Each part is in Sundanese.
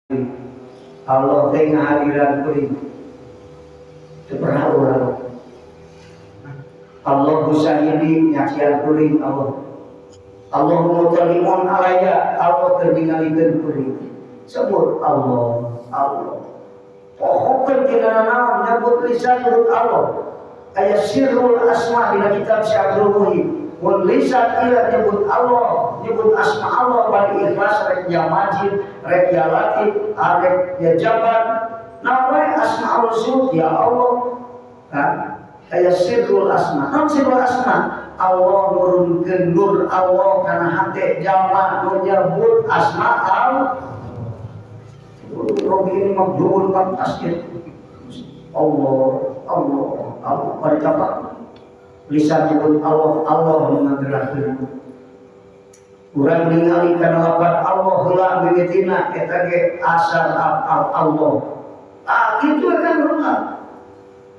Allah teh ngahadiran kuring. Teu pernah urang. Allah syahidi, nyaksian kuring Allah. Allah muttali'un alayya, Allah keur ningalikeun kuring. Sebut Allah, Allah. Pokoknya tina naon nyebut lisan, nyebut Allah. Aya sirrul asma dina kitab Syekh Abdul Muhyi. Mun lisan ieu nyebut Allah, nyebut asma Allah bari ikhlas, rek ya Majid, rek ya Latif, rek ya Jabbar. Naon wae asma Allah sebut ya Allah. Kan? Aya sirrul asma. Naon sirrul asma? Allah nurunkeun nur Allah kana hate jalma nu nyebut asma Allah. Robi ini mabduul tasjid. Allah, Allah, Allah. Pada kapan? Lisan nyebut Allah, Allah menggerakkeun. Urang ningali kana lapat Allah heula mimitina, eta ge asar Allah. Ah, kitu kan urang.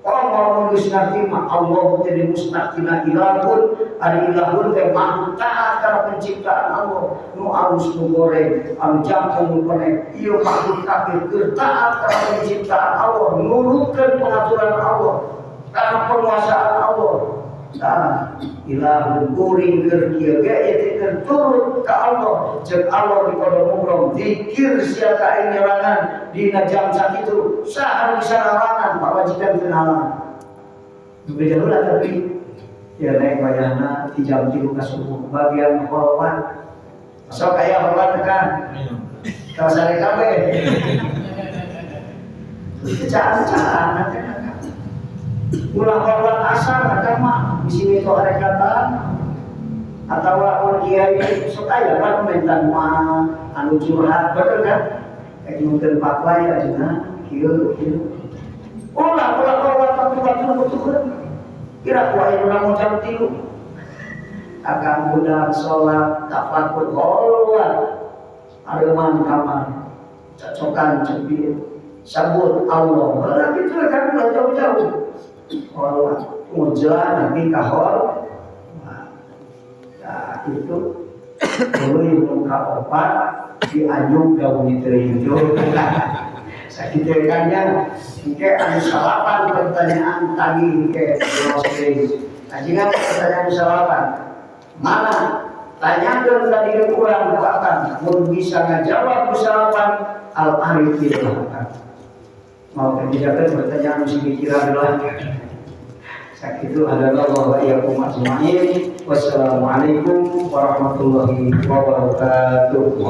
Oh, mau geus ngarti mah Allah teh dimusnah tina ilahun, ari ilahun teh makhluk taat kana penciptaan Allah, nu alus, nu goreng, anu jangkung, nu penek, ieu makhluk kafir keur taat kana penciptaan Allah, nurutkeun pengaturan Allah, kana penguasaan Allah. Nah, ilahun kuring keur kieu ge ieu teh keur turut ka Allah. Ceuk Allah di kodo mubrom, zikir sia ka aing nyerangan dina jam sakitu, saha nu bisa ngalangan? Pamajikan teu ngalangan. Beda heula, tapi ya naik wayahna di jam 3 ka subuh bagian kholwat. Sok aya kholwat kan? Kalau sare kabeh. Itu caan-caan nanti kan. Ulah kholwat asar kan mah di sini tuh harekatan atau mun kiai sok aya kan mentan mah anu curhat, betul kan? Kayak nyungkeun fatwa ya ajeuna kieu kieu. Ulah ulah kholwat waktu-waktu butuhkeun. Kira ku ayeuna mau jam 3 akan budak sholat tafakur kholwat areman kamar cocokan cepit sebut Allah. Lah gitu kan, ulah jauh-jauh kholwat ngujlah nanti kahol. Nah, itu dulu nu kaopat dianjuk daun itu. Sakitu kan ya. Engke anu salapan pertanyaan tadi engke closing. Ajengan pertanyaan salapan. Mana? Tanyakeun tadi ke urang ku akang, mun bisa ngajawab ku salapan, al arif billah. Mau kerjakan pertanyaan mesti mikir adalah. Sakitu, hadanallahu wa iyyakum ajmain. Wassalamualaikum warahmatullahi wabarakatuh.